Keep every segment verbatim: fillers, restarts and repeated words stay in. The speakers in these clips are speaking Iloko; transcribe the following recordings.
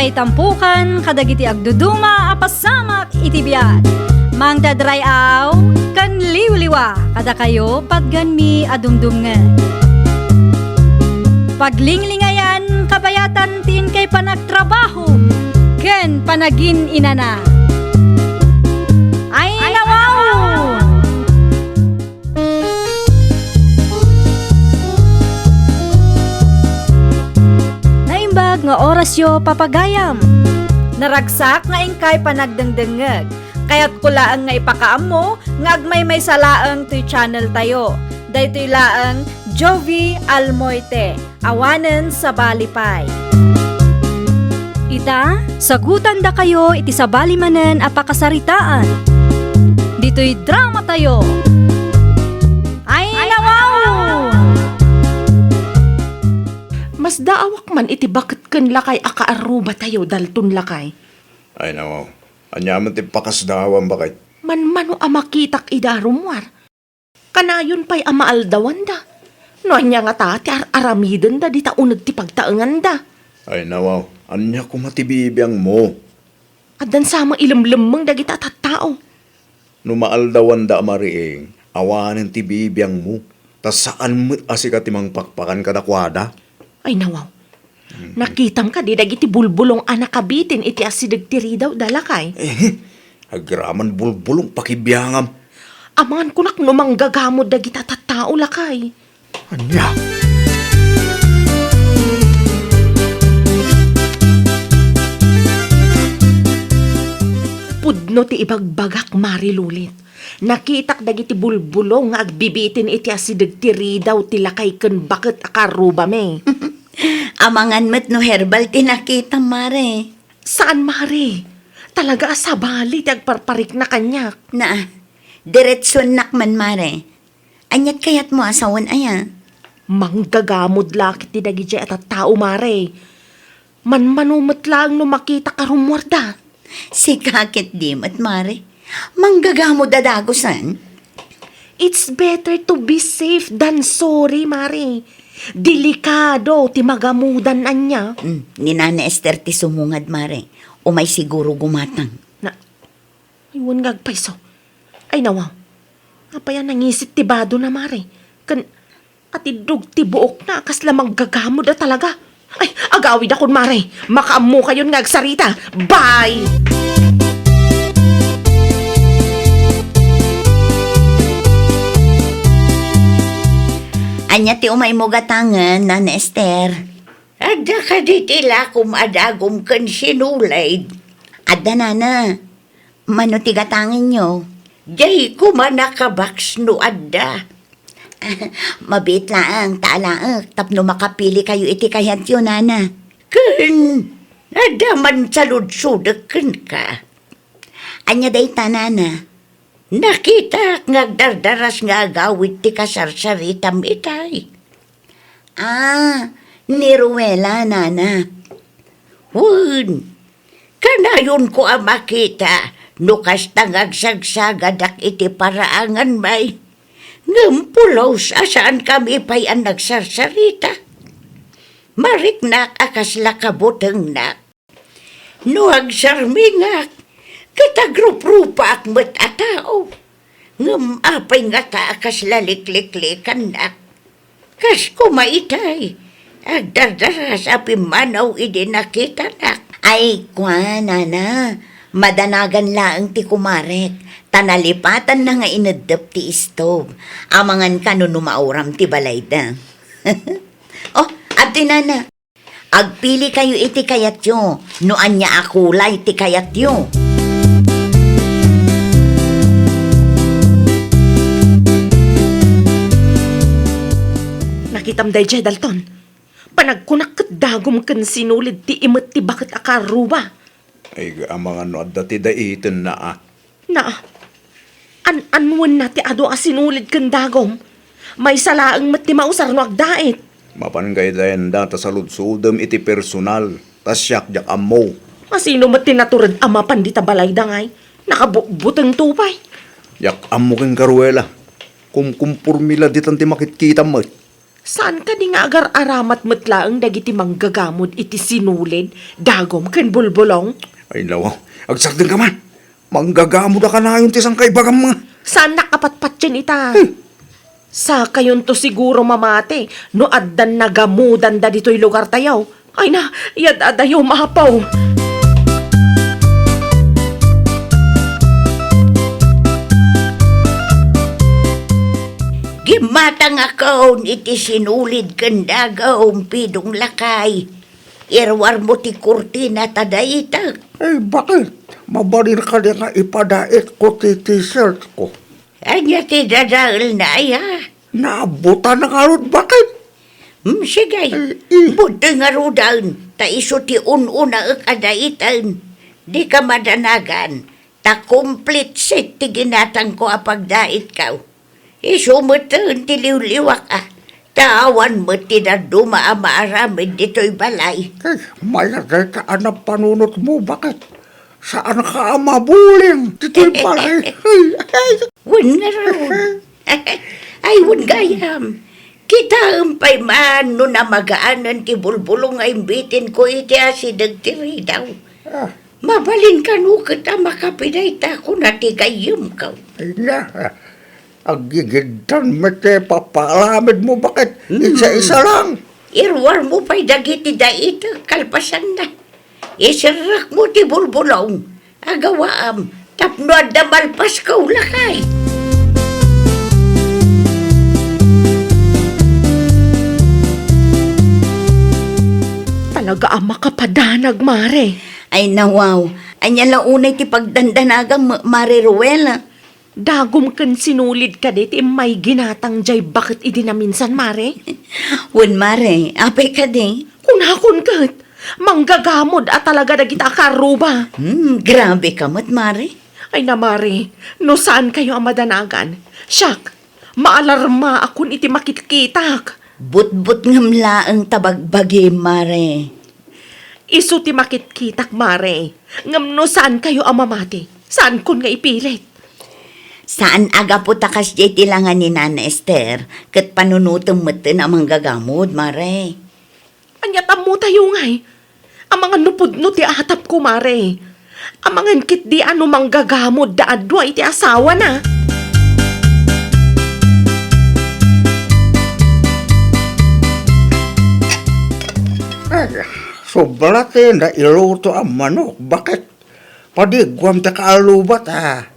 Itampukan kadagiti agduduma a pasamak iti biag. Mangted ray-aw ken liwliwa kadakayo patgenmi a dumdumngeg. Paglinglingayan kabayatan ti inkay panagtrabaho ken panagin-inana. Ay, nawaw! Naimbag nga orasyo, papagayam. Naragsak nga inkay panagdengdengngeg. Kayatko laeng nga ipakaammo nga agmaymaysa laeng toy channel tayo. Daytoy laeng Jovi Almoite. Awanen sabali pay. Ita, sagutandakayo iti sabali manen a pakasaritaan. Ditoy drama tayo. Ay, nawaw! Masdaawak man iti baket ken lakay a kaarruba tayo, Dalton lakay. Ay, nawaw. Ania met ti pakasdaawam, baket? Manmano a makitak ida a rummuar. Kanayon pay a maaldawanda. No ania ngata ti ar-aramidenda dita uneg ti pagtaenganda? Ay, nawaw, ania koma ti bibiangmo? Addan sa met ilemlemmeng dagita a tattao. No maaldawanda a mariing, awanen ti bibiangmo, ta saan met a sika ti mangpakpakan kadakuada. Ay, nawaw. Mhm. Nakitam kadi dagiti bulbulong a nakabitin iti asideg ti ridawda, lakay? Eh, agraman bulbulong, pakibiangam. Amangan kunak no manggagamod dagita a tattao, lakay. Ania? Pudno ti ibagbagak, Mari Lulit. Nakitak dagiti bulbulong nga agbibitin iti asideg ti ridaw ti lakay ken baket a karrubami. Amangan met no herbal ti nakitam, Mare. Saan, Mare. Talaga a sabali ti agparparikna kaniak. Naa, diretsuennak man, Mare. Aniat kayatmo a sawen aya? Manggagamod la ket ti dagidiay a tattao, Mare. Manmano met laeng no makitak a rummuarda. Sika ket di met, Mare. Manggagamod a dagusen. It's better to be safe than sorry, Mare. Delikado ti magamudan ania. Mm, ni Nana Ester ti sumungad, Mare. Umay siguro gumatang. Na, Ay, wen nga agpayso. Ay, nawaw. Apay a nangisit ti badona, Mare? Ken atiddog ti buokna a kasla manggagamod a talaga. Ay, agawidakon, Mare. Makaammokayon nga agsarita. Bye! Ania ti umaymo gatangen, Nana Ester? Adda kadi ti lakom a dagom ken sinulid? Adda, Nana. Mano ti gatangenyo? Diay koma nakabaks no adda. Mabiit laeng ta alaek tapno makapilikayo iti kayatyo, Nana. Ken adda man saludsodek kenka. Ania dayta, Nana? Nakitak nga agdardaras nga agawid ti kasarsaritam itay. Ah, ni Ruela, Nana. Wen, kanayonko a makita no kasta nga agsagsagadak iti paraangan, may. Ngem pulos a saankami pay a nagsarsarita. Mariknak a kasla kabutengnak. No agsarmingak, ket agruprupaak met a tao. Ngem apay ngata a kasla likliklikannak? Kas koma itay, agdardaras a pimmanaw idi nakitanak. Ay, kua, Nana, madanagan laeng ti kumarek, ta nalipatanna nga ineddep ti istob. Amangan kano no mauram ti balayda. Oh, adtoy, Nana. Agpilikayo iti kayatyo, no ania a kulay ti kayatyo. Nakitam daydiay, Dalton? Panagkunak ket dagom ken sinulid ti imet ti baket a karruba. Ay, amangan no adda ti daitenna a. Na, an-anwenna ti adu a sinulid ken dagom. Maysa laeng met ti mausar no agdait. Mapan kaydayanda ta saludsodem iti personal, ta siak diak ammo. Asino met ti natured a mapan dita balayda ngay? Nakabutbutengto pay. Diak ammo ken Caruela. Kumkumpormi la ditan ti makitkitam met. Saan kadi nga agar-aramat met laeng dagiti manggagamod iti sinulid, dagum ken bulbulong? Ay, nawaw. Agsardengka man. Manggagamod a kanayon ti sangkaibagamna. Saannak a patpatien ita. Hmm. Sakayonto siguro mamati no addan nagamodanda ditoy lugartayo. Ay na, yad adayo, Apo. Gimmatangakon iti sinulid ken dagum, Pidong lakay. Iruarmo ti kurtina ta daitek. Ay, bakit? Mabalin kadi nga ipadaitko ti t-shirt ko? Ania ti dadaelna, aya? Naabutan na ngarud, bakit? Hmm, sige. Ay, eh. Budtoy ngaruden, ta isu ti un-unaek a daiten. Dika madanagan, ta complete set ti ginatangko a pagdaitko. Isu metten ti liwliwak, a, ta awan met ti dadduma a maaramid ditoy balay. Ay, mayat dayta a napanunotmo, bakit? Saanka a mabuling ditoy balay? Ay, ay. Wen ngarud. Ay, wen gayam. Kitaem pay man no namagaanen ti bulbulong nga imbitenko iti asideg ti ridaw. Ah. Mabalin kano ket a makapi dayta, kuna ti gayyemko. Ay na, aggigiddan met ti papaaramidmo, bakit? Hmm. Isa-isa lang. Iruarmo pay dagiti daitek kalpasanna. Iserrekmo ti bulbulong a gawaam tapno adda malpasko, lakay. Talaga a makapadanag, Mare. Ay, nawaw. Ania la unay ti pagdandanagam, Mare Ruela? Dagum ken sinulid kadi ti immay ginatang jay baket idi naminsan, Mare? Wen, Mare. Apay kadi? Kunakon ket, manggagamod a talaga dagita a kaarruba. Hmm, grabe ka met, Mare. Ay na, Mare, no saankayo a madanagan, siak, maalarmaakon iti makitkitak. Butbutngem laeng ta bagbagim, Mare. Isu ti makitkitak, Mare. Ngem no saankayo a mamati, saankon nga ipilit. Saan a gapu ta kasdiay ti langa ni Nana Ester, ket panunotem metten a manggagamod, Mare. Ania ti ammotayo ngay? Amangan no pudno ti atapko, Mare. Amangan ketdi a no manggagamod da a dua iti asawana. Ay, sobra ti nailuto a manok. Bakit? Padiguam ti kaalubat, a.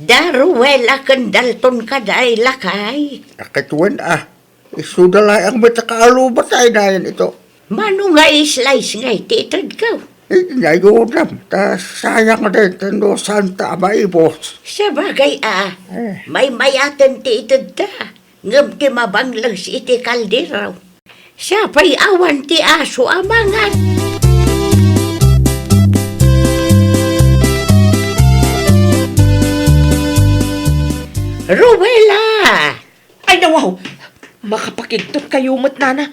Da Ruela ken Dalton kadi, lakay. Ket wen, a. Isuda laeng met ti kaalubat, a, inayon ito. Mano nga i-slice ngay ti itedko? Eh, inayonam, ta sayang dayta no saanta a maibos. Sabagay, a. Eh. Maymayaten ti itedta, ngem ti mabangles iti kaldero. Siapay awan ti aso a mangan. Ruela! Ay, nawaw! Makapakigtot kayo met, nana.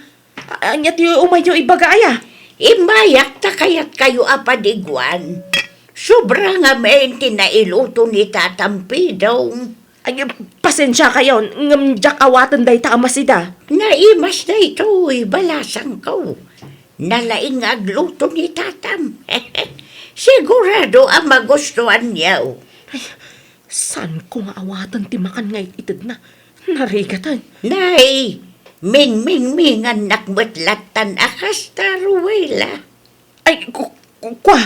A-, ania ti umayyo ibaga, aya? Immayak ta kayat kayo a padiguan. Sobra ngamin ti nailuto ni Tatang Pidong. Ay, pasensia kayon, ngem diak awaten dayta a masida. Naimas daytoy, balasangko. Nalaing nga agluto ni Tatam. Sigurado a magustuanyo. Ay, saanko nga awaten ti makan nga it-itedna. Narigaten. Nay, mingmingmingannak met lattan a kasta, Ruela. Ay, ku-, ku-, kua,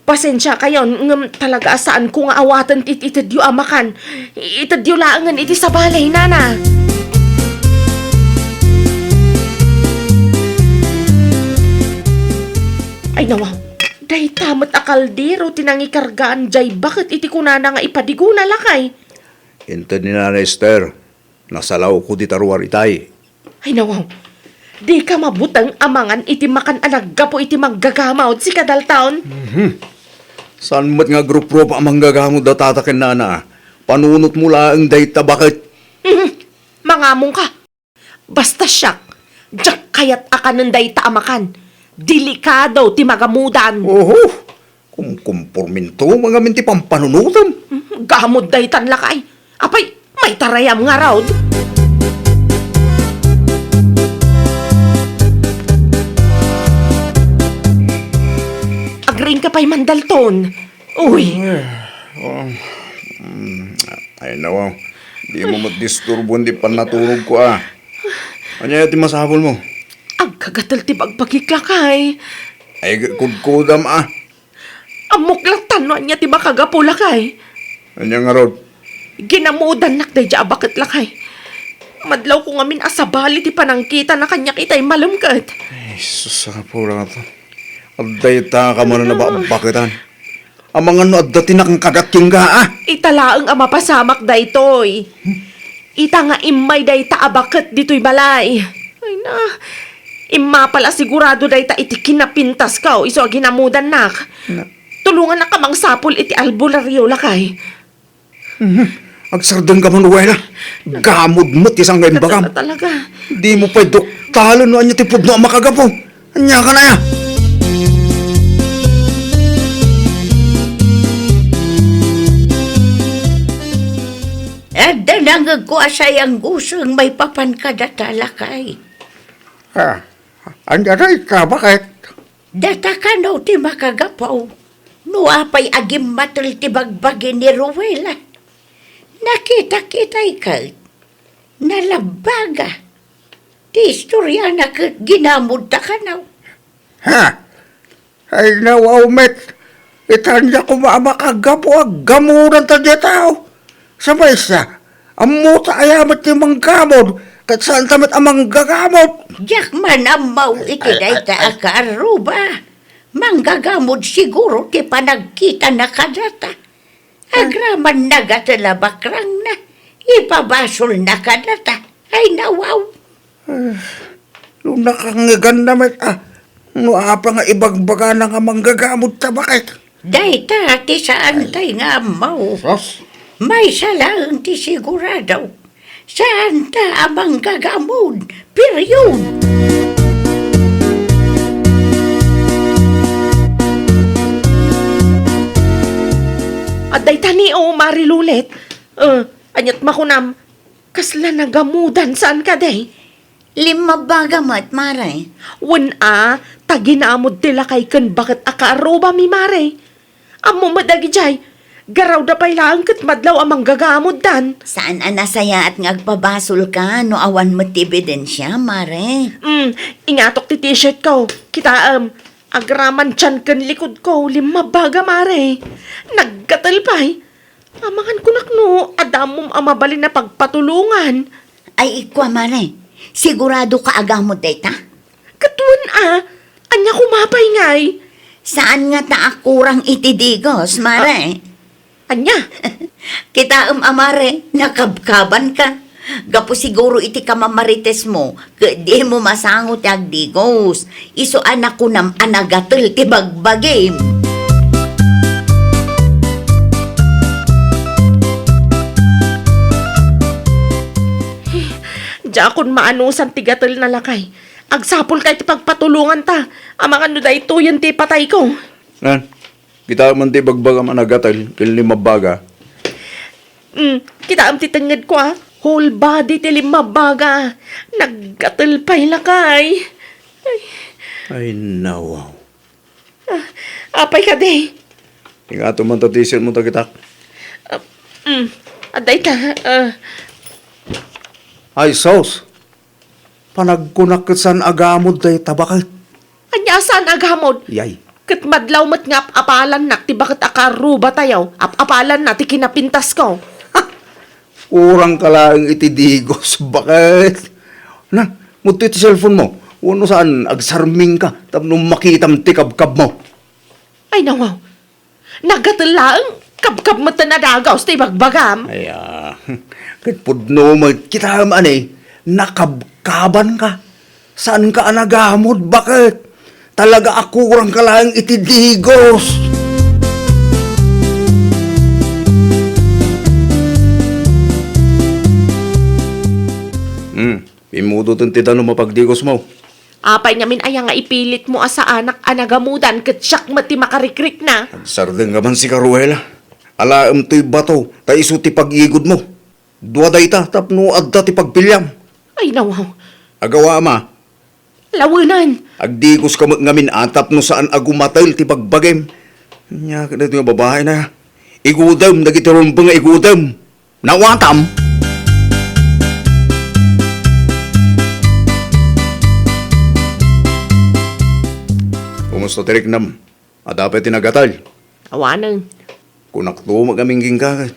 pasensia kayon, ngem talaga a saanko nga awaten ti it-itedyo a makan. Itedyo laengen iti sabali, nana. Ay, nawaw, dayta met a kaldero ti nangikargaan jay baket iti kunana nga ipadigona, lakay. Inted ni Nana Ester, nasalawko dita ruar itay. Ay, nawaw. Dika mabuteng a mangan iti makan a naggapu iti manggagamod, sika, Dalton. Mhm. Saan met nga agruprupa a manggagamod da tata ken nana? Panunotmo laeng dayta baket. Mhm. Mangamongka. Basta siak, diak kayat a kanen dayta a makan. Delikado ti magamudan. Oho. Kumkumporminto ngamin ti pampanunotem. Hmm, gamod daytan, lakay. Apay, maitarayam ngarud. pay man, Dalton. Uy. Ay, oh, mm, ay, nawaw. Dimo met disturboen ti pannaturogko, a. Ania ti masapulmo? Agkagatel ti bagbagik, lakay. Ay, kudkudam, a. Ammok latta no ania ti makagapu, lakay. Ania ngarud? Ginamudannak daydiay a baket, lakay. Madlawko ngamin a sabali ti panangkitana kaniak itay malem ket. Ay, sus, apurata. Adda ita ka manen a ba-, baketan. Amangan no adda ti nakankagatta kenka, a? Ita laeng a mapasamak daytoy. Ita nga immay dayta a baket ditoy balay. Ay na, immapal a sigurado dayta iti kinapintasko isu a ginamudannak. Na- Tulongannak a mangsapul iti albulario, lakay. Mhm. Agsardengka man, Ruela. Gamod met ti saan nga imbagam. Talaga. Dimo pay duktalen no ania ti pudno a makagapu. Ania ka na, ya? Adda nangegko a sayang guseng maipapan kadata, lakay. Ah, ania dayta, baket? Data kano ti makagapu no apay a gimmatel ti bagbagi ni Ruela. Nakitak itay ket nalabbaga ti istoriana ket ginamudta kano. Ha? Ay, nawaw met. Ita ania koma a makagapu a gamudan ta diay tao. Sa maysa, ammota aya met ti manggamod, ket saanta met a manggagamod. Diak man ammo iti dayta a kaarruba. Manggagamod siguro ti panagkitana kadata. Agraman nagatel a bakrangna, ipabasolna kadata. Ay, nawaw. Ah, no nakangngeganna met, a, no apay nga ibagbagana nga manggagamod ta, baket? Dayta ti saantay nga ammo. Sus. Maysa laeng ti sigurado. Saanta a manggagamod. Period. Adda ita ni, o, Mari Lulet. Eh, aniat makunam? Kasla nagamudan, saan kadi? Limmabbaga met, Mare. Wen a, ta ginamod ti lakay ken baket a kaarrubami, Mare. Ammom met dagidiay, garawda pay laeng ket madlaw a manggagamoddan. Saan a nasayaat nga agpabasolka no awan met ti ebidensia, Mare. Mm, ingatok ti t-shirtko. Kitaem, agraman tian ken likodko, limmabbaga, Mare. Naggatel pay. Amangan kunak no adda ammom a mabalin a pagpatulongan. Ay, ikkua, Mare. Siguradoka a gamod dayta? Ket wen a, ania koma pay ngay? Saan ngata a kurang iti digos, Mare? Ah, ania? Kitaem a, Mare, nakabkabanka. Gapu siguro iti kamamaritesmo, ket dimo masango ti agdigos. Isu a nakunam a nagatel ti bagbagim. Diakon maanusan ti gatelna, lakay. Agsapulka iti pagpatulonganta. Amangan no daytoyen ti ipatayko. Nan? Kitaem man ti ibagbagam a nagatel ken limmabbaga. Mm, kitaem ti tengngedko a. Whole body ti limmabbaga. Naggatel pay, lakay. Ay. Ay, nawaw. Ah, apay kadi? Ingato man ta ti isenmo ta kitak. Ah, mm, adda ita, ah. Ay, sus! Panagkunak ket saan a gamod dayta baket. Ania a saan a gamod? Yay. Ket madlaw met nga ap-apalannak ti baket a kaarrubatayo, ap-apalanna ti kinapintasko. Kurangka laeng iti digos, baket. Na, mudto iti cellphone mo. Wenno saan, agsarmingka tapno makitam ti kabkabmo. Ay, nawaw. Naggatel laeng, kabkab met ti nadagaw ti ibagbagam. Ay, ah, ket pudno met kitaem a ni, nakabkabanka. Saanka a nagamod, baket? Talaga a kurangka laeng iti digos. Hmm, immudoten ti danum a pagdigosmo. Apay ngamin aya nga ipilitmo a saanak a nagamudan ket siak met ti makarikrikna? Agsardengka man sika, Ruela. Alaem toy bato, ta isu ti pag-igudmo. Dua dayta tapno adda ti pagpiliam. Ay, nawaw. Agawa, ama. Lawenen. Agdigoska met ngamin a tapno saan a gumatel ti bagbagim. Ania ket daytoy nga babaina? Igudem dagiti rumbeng nga igudem. Nawatam! Kumusta ti riknam? Adda pay ti nagatel? Awanen. Kunak to, magamingginka.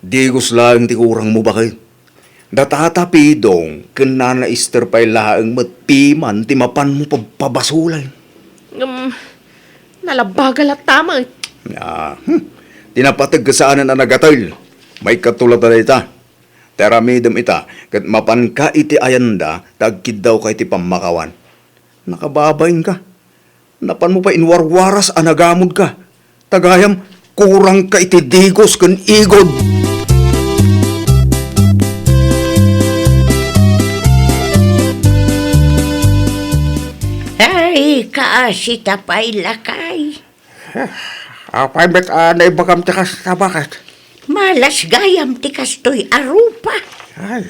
Digos laeng ti kurangmo, baket. Da Tata Pidong ken Nana Ester pay laeng met piman ti mapanmo pagpabasolay. Ngem, nalabaga latta met. Ah, hmm. Ti napateg ket saanen a nagatel. Maikkato latta dayta. Ti aramidem ita, ket mapanka iti ayanda, ta agkiddawka iti pammakawan. Nakababainka. Napanmo pay inwarwaras a nagamodka. Ta gayam, kurangka iti digos ken igud. Ay, kaasita pay, lakay. Apay met a naibagam ti kasta, baket? Malas gayam ti kastoy a rupa. Ay,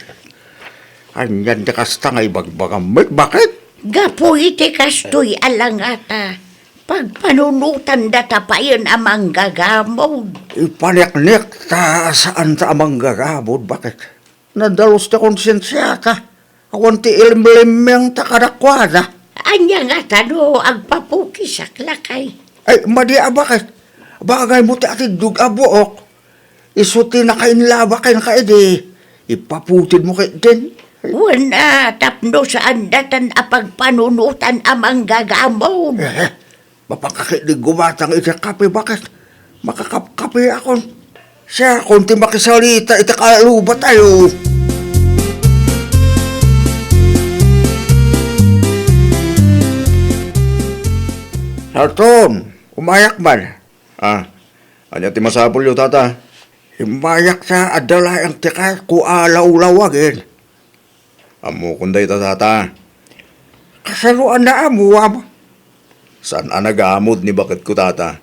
anian ti kasta nga ibagbagam met, baket? Gapu iti kastoy a langata, pagpanunotandata payen a manggagamod. Ipaniknik ta saanta a manggagamod, baket? Nadalus ti konsensiata. Awan ti ilimlimmingta kadakuada. Ania ngata no agpapukisak, lakay? Ay, madi a, baket. Bagaymo ti atiddog a buok. Isu ti nakainlaba kenka idi. Ipaputidmo ketdin. Wen a, tapno saandatan a pagpanunotan a manggagamon. Eh, Mapakakit di gumatang iti kape, baket makakapkapeakon. Siakon ti makisalita iti kalubatayo. Alton, umayak man. Ah, ania ti masapulyo, tata? Immayak ta adda laeng ti kayatko a lawlawagen. Ammokon dayta, tata. Kasano a naamuam? Saan a nagamod ni baketko, tata?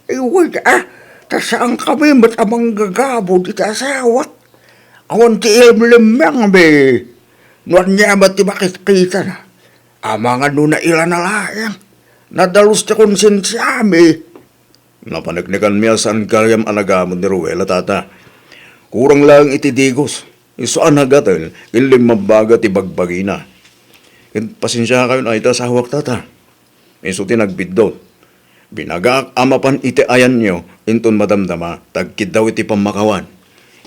Ay, wen a, ta saankami met a manggagamod iti asawak. Awan ti ilimlimmingmi. No ania met ti makitkitana, amangan no nailana laeng. Nadalus ti konsensiami. Napaneknekanmi a saan gayam a nagamon ni Ruela, tata. Kurang laeng iti digos. Isu a nagatel ken limmabbaga ti bagbagina. Ket pasensiakayon a ita asawak, tata. Isu ti nagbiddut. Binagaak a mapan iti ayanyo inton madamdama ta agkiddaw iti pammakawan.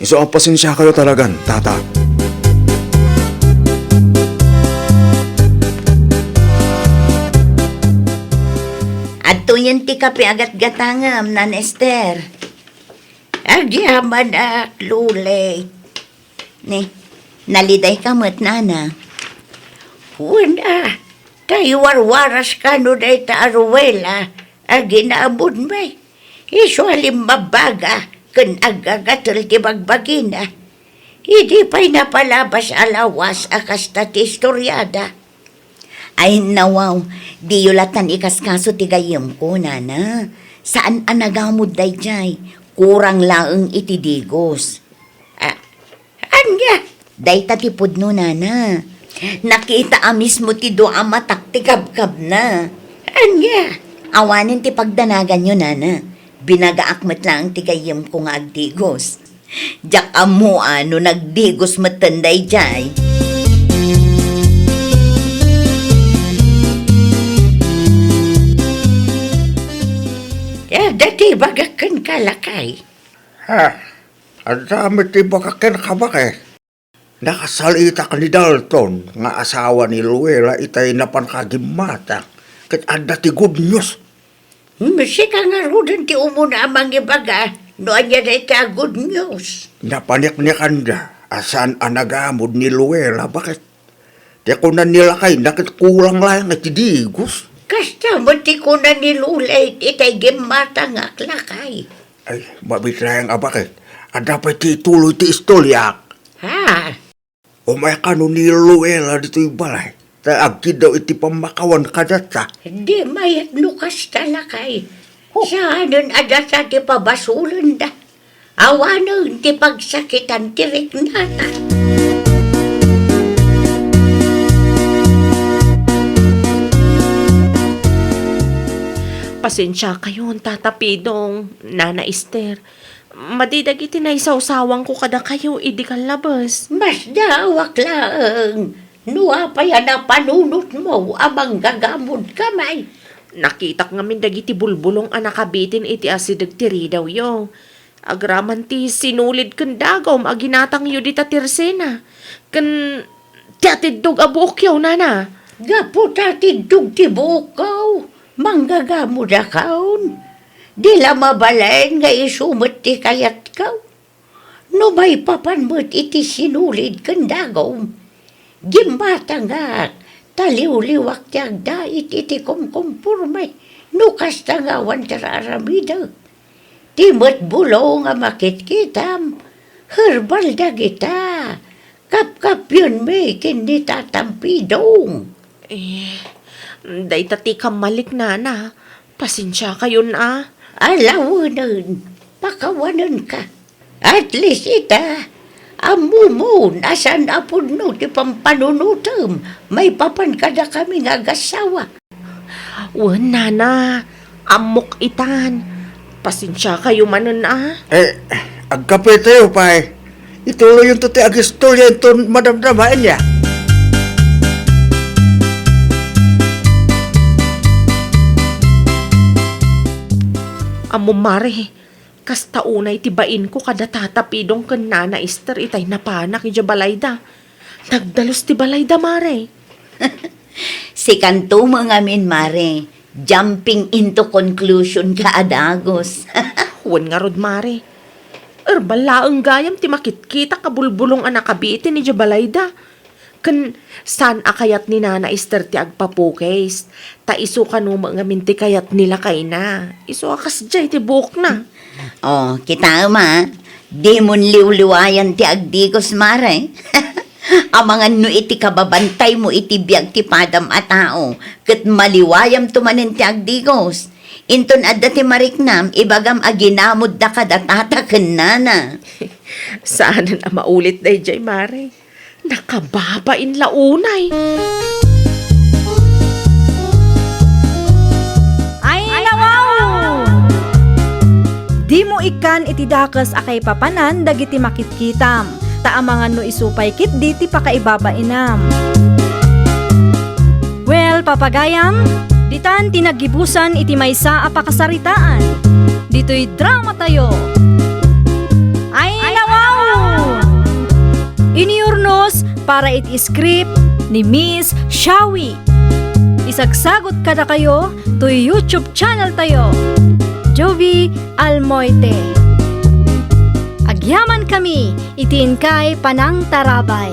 Isu a pasensiakayo talagan, tata. Adtoyen ti kape a gatgatangem, Nan Ester. Agyamanak, Lulay. Ni, nalidayka met, nana. Wen a, ta iwarwaras kano dayta a Ruela a ginamodmi. Isu a limmabbaga ken aggagatel ti bagbagina. Idi pay napalabas a lawas a kasta ti istoriada. Ay, nawaw, diyo latan ikaskaso ti gayyemko, nana. Saan a nagamod daydiay. Kurang laeng iti digos. A, Ania? Dayta ti pudno, nana. Nakita a mismo ti dua a matak ti kabkabna. Ania? Awanen ti pagdanaganyo, nana. Binagaak met laeng ti gayyemko nga agdigos. Diak ammo a no nagdigos metten daydiay. Adda ti ibagak kenka, lakay. Ha? Adda met ti ibagak kenka, baket? Nakasalitak ni Dalton nga asawa ni Luella itay napan kagimmatang, ket adda ti good news. Hmm, sika ngaruden ti umuna a mangibaga no ania dayta a good news. Napaniknikanda a saan a nagamod ni Luella, baket? Ti kuna ni lakayna ket kurang laeng ti digos. Kasta met ti kuna ni Lulay itay gimmatangak, lakay. Ay, mabiit laeng a baket. Adda pay ti ituloy ti istoriak. Ha? Umay kano ni Luella ditoy balay, ta agkiddaw iti pammakawan kadata. Di mayat no kasta, lakay. Oh. Saanen a data ti pabasolenda. Awanen ti pagsakitan ti riknana. Pasensiakayon, Tata Pidong, Nana Ester. Madi dagiti naisawsawangko kadakayo idi kallabes. Masdaawak laeng no apay a napanunotmo a manggagamodka met. Nakitak ngamin dagiti bulbulong a nakabitin iti asideg ti ridawyo. Agraman ti sinulid ken dagum a ginatangyo dita tersena, ken ti atiddog a buokyo, nana. Gapu ta atiddog ti buokko, manggagamodakon. Di la mabalin nga isu met ti kayatko. No maipapan met iti sinulid ken dagum, gimmatangak, ta liwliwak ti agdait iti kumkumporme no kasta nga awan ti ar-aramidek. Ti met bulong a makitkitam, herbal dagita. Kapkappienmi ken ni Tatam Pidong. Eh, dayta ti kammalik, nana. Pasensiakayon a. Alawenen, pakawanenka. At least ita, ammomon a saan a pudno ti pampanunotem maipapan kadakami nga agassawa. Wen, nana, ammok itan. Pasensiakayo manen a. Eh, agkapetayo pay. Ituloyonto ti agistorya inton madamdama, ania? Ammom, mare, kasta unay ti bainko kada Tata Pidong ken Nana Ester itay napanak idiay balayda. Nagdalus ti balayda, mare. Sikanto met ngamin, mare. Jumping into conclusion ka a dagus. Wen ngarud, mare. Erbal laeng gayam ti makitkitak a bulbulong a nakabitin idiay balayda. Ken saan a kayat ni Nana Ester ti agpapukis, ta isu kano met ngamin ti kayat ni lakayna. Isu a kasdiay ti buokna. Oh, kitaem a, dimon liwliwayan ti agdigus, mare. Amangan no iti kababantaymo iti biag ti padam a tao, ket maliwayamto manen ti agdigus. Inton adda ti mariknam, ibagam a ginamodda kada tata ken nana. Saanen a maulit daydiay, mare. Nakababain la unay. Ay, nawaw! Dimo ikkan iti dakes a kaipapanan dagiti makitkitam, ta amangan no isu pay ketdi ti pakaibabainam. Well, papagayam, ditan ti naggibusan iti maysa a pakasaritaan. Ditoy dramatayo. Ay, nawaw! Iniurnos para iti script ni Miss Shawi. Isagsagut kadakayo toy YouTube channel tayo, Jovie Almoite. Agyaman kami iti inkay panangtarabay.